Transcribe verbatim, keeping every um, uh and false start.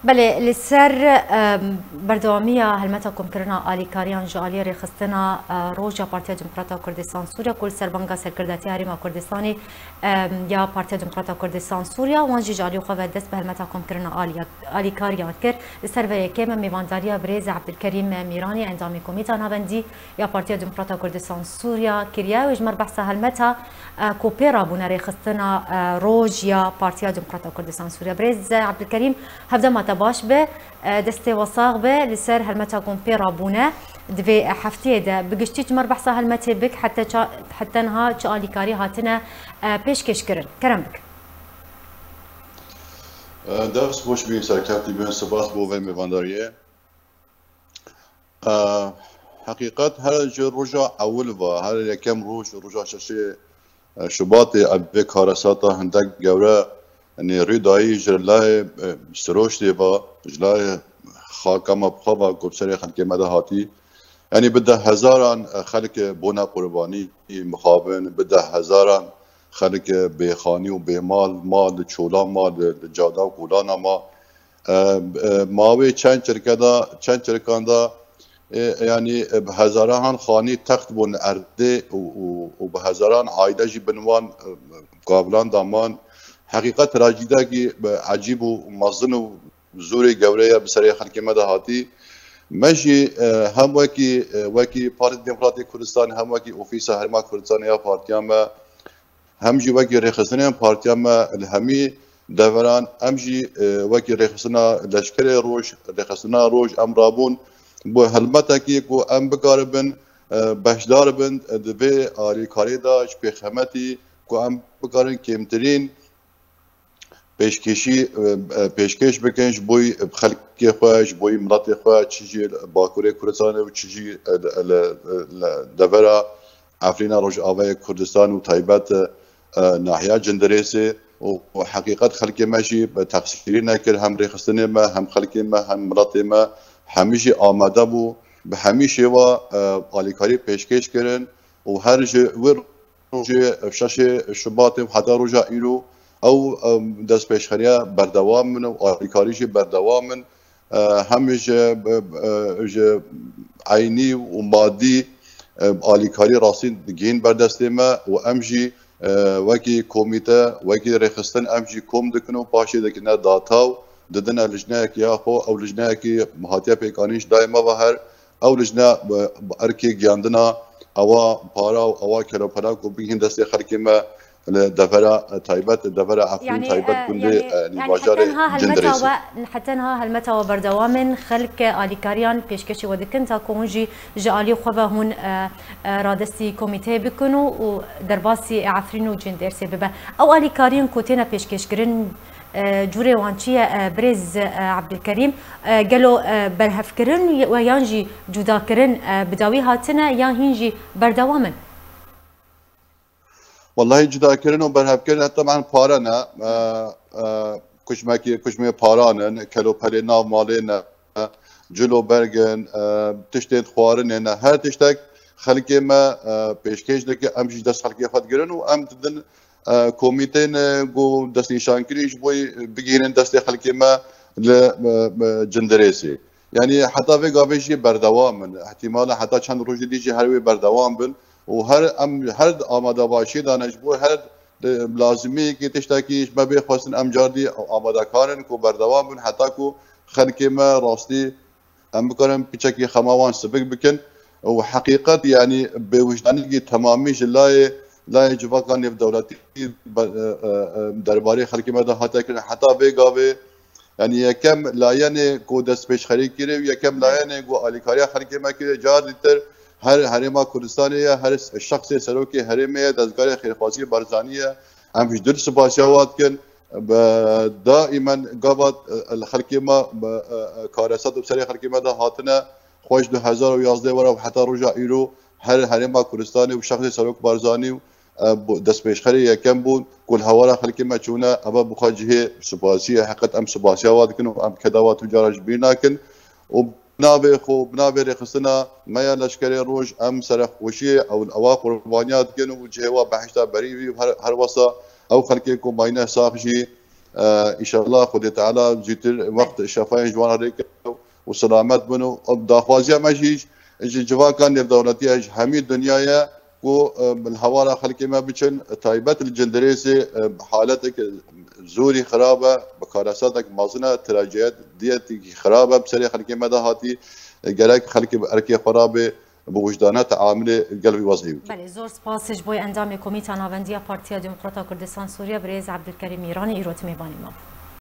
Belê, li ser, em, berdewamiya helmeta komkirina alîkariyan ji aliyê rêxistina, e, roj ya Partiya Demokrata Kurdistan Sûriya ku li ser banga serkirdatiya Herêma Kurdistanê, em, ya Partiya Demokrata Kurdistan Sûriya, wan jî ji aliyê xwe ve dest bi helmeta komkirina aliya-, alîkariyan kir. Li ser vê yekê me mêvandariya birêz Ebdulkerîm Mîranî, endamê Komîta Navendî ya Partiya Demokrata Kurdistan Sûriya kiriye. Wê ji me re behsa helmeta, e, ku pê rabûne rêxistina, e, roj ya Partiya Demokrata Kurdistan Sûriya. Birêz Ebdulkerîm, hevdema te baş be, e, destê we sax be. Li ser helmeta ku pê rabûne di vê heftiyê de, bi giştî ji me re behsa helmetê bik, heta ça-, heta niha çi alîkarî hatine, e, pêşkêş kirin? Kerem bik. E, dest xweş bî, serkeftî bin, spas bo vê mêvandariyê. E, heqîqet her ji roja ewil ve, her yekem roj, roja şeşê, e, Şubatê, ev vê karesata hindek gewre, yanî rû dayî ji layê, e, Siroştê ve, ji layê xaka me bi xwe ve ku bi serê xelkê me de hatî. Yanî bi deh hezaran, e, xelk bûne qurbanî mixabin, bi deh hezaran xelk bêxanî û bêmal ma li çola ma, li, li cada û kolana ma. E, e, mawê çend çirke de, çend çirkan de, e, yanî, e, bi hezaran xanî text bûn erdê û, û, û bi hezaran aîle jî bin wan, e, gavilan da man. Heqîqet trajîdekî, e, ecîb û mezin û zorê gewre ye bi serê xelkê me de hatî. Me jî, e, hem wekî, e, wekî Partî Demokratîk Kurdistan, hem wekî Ofîsa Herêma Kurdistanê ya partiya me, hem jî wekî rêxistinên partiya me li hemî deveran, em jî, e, wekî rêxistina Leşkerê Roj, rêxistina Roj em rabûn bo helmetekî ku em bikaribin, e, beşdar bin di vê alîkariyê de ji pêxemetî ku em bikarin kêmtirîn pêşkêşî, e, e, pêşkêş bikin ji bo xelkê xwe, ji bo miletê xwe, çi jî li Bakurê Kurdistanê û çi jî, e, li, li, li devera Efrîna Rojavayê Kurdistan û taybet, e, nahiya Cindirêsê û, û heqîqet xelkê me jî bi texsîrî nekir, hem rêxistinê me, hem xelkê me, hem miletê me, hemî jî amade bû. Bi hemî şêwa, e, alîkarî pêşkêş kirin û her ji wir rojê şeşê Şubatê û heta roja îro ew, em, destpêşxeriya berdewam in û alîkarî jî berdewam in. E, hem ji, e, ji eynî û madî, e, alîkarî rastî digihîn ber destê me û em jî, e, wekî komîte, wekî rêxistin em jî kom dikin û paşê dikine data û didine lijneyekî ya xwe. Ew lijneyekî hatiye pêkanîn ji dayê me ve her, ew lijne bi, bi erkê giyandina ewa para û ewa kelopela ku bigihîn destê xelkê me li devera taybet, devera Efrîn, yanî, taybet e, gundê, yanî, e, yanî bajarê heta niha helmeta Cindirêsê. We, heta niha helmeta we berdewam in, xelk alîkariyan pêşkêşî we dikin, ta ku hûn jî ji alî xwe ve hûn, e, e, radestî komîteyê bikin û, û derbasî Efrîn û Cindirêsê bibe. Ew alîkariyên ku têne pêşkêşkirin, e, cûrê wan çi ye, e, birêz, e, Ebdulkerîm? E, gelo, e, berhevkirin we yan jî cudakirin, e, bi dawî hatine yan hîn jî berdewam in? Wellahî cudakirin û berhevkirin, e, teban pare ne. E, e, kuşmekî, kuşmê paran in, kelopelê nav malê ne, cilo berg in, e, tiştên xwarinê ne. Her tiştek xelkê me, e, pêşkêş dike, em jî dest xelkê xwe digirin û em didin, e, komîteyên, e, ku destnîşankirî ji bo bigihînin destê xelkê me li, e, e, Cindirêsê. Yanî heta vê gavê jî berdewam in. Îhtîmala heta çend rojê dî jî her wê berdewam bin û her em her amadebaşiyê de ne ji bo her, e, lazimiyekî tiştekî ji me bê xwestin em cardî amadekar in ku berdewam bin heta ku xelkê me rastî em bikarin piçekî xema wan sibik bikin û heqîqet, yanî bêwijdanîkî temamî ji layê, layê civaka nêvdewletî, be-, e, e, e, derbarê xelkê me de hate kirin. Heta vê gavê, yanî yekem layenê ku destpêşxerî kiriye û yekem layenê ku alîkariya xelkê me kiriye, car dîtir her Herêma Kurdistanê ye, her şexsê serokê herêmê ye, dezgarê xêrxwaziyê Barzanî ye. Em ji dil spasiya wan dikin. Bi daîmen gava, e, li xelkê me, bi, e, e, karesat û serê xelkê me de hatine. Xwe ji du hezar û yazdeh were û heta roja îro her Herêma Kurdistanê û şexsê Serok Barzanî û, e, bu-, destpêşxerê yekem bûn ku li hewara xelkê me çûne. Eva bi xwe cihê spasî ye. Heqet em spasiya wan dikin û em keda wan tu cara ji bîr nakin. Û navê xwe, bi navê rêxistina me ya Leşkerê Roj, em serexweşiyê ew, ewa qurbaniya dikin û cihê wa behişta berî wî û her, her wesa ew xelkê ku mayîne sax jî, E, înşallah Xwedê Teala zûtir wext şefayên ji wan re ke û selamet bin û daxwaziya me jî ji civaka nêvdewletî ye, ji hemî dinyayê ku, e, li hewara xelkê me biçin, taybet li Cindirêsê, e, haletek zorî xirab e, bi karesatek mezin e, trajediyetekî xirab e bi serê xelkê me de hatî. E, gerek xelkê bi erkê xwe re bê, bi wijdane teamilê gel wî wezî bikin. Belê, zor spas ji bo endamê Komîta Navendiya Partiya Demokrata Kurdistan Sûriye, birêz Ebdulkerîm Mîranî, îro di mêvanê me bû.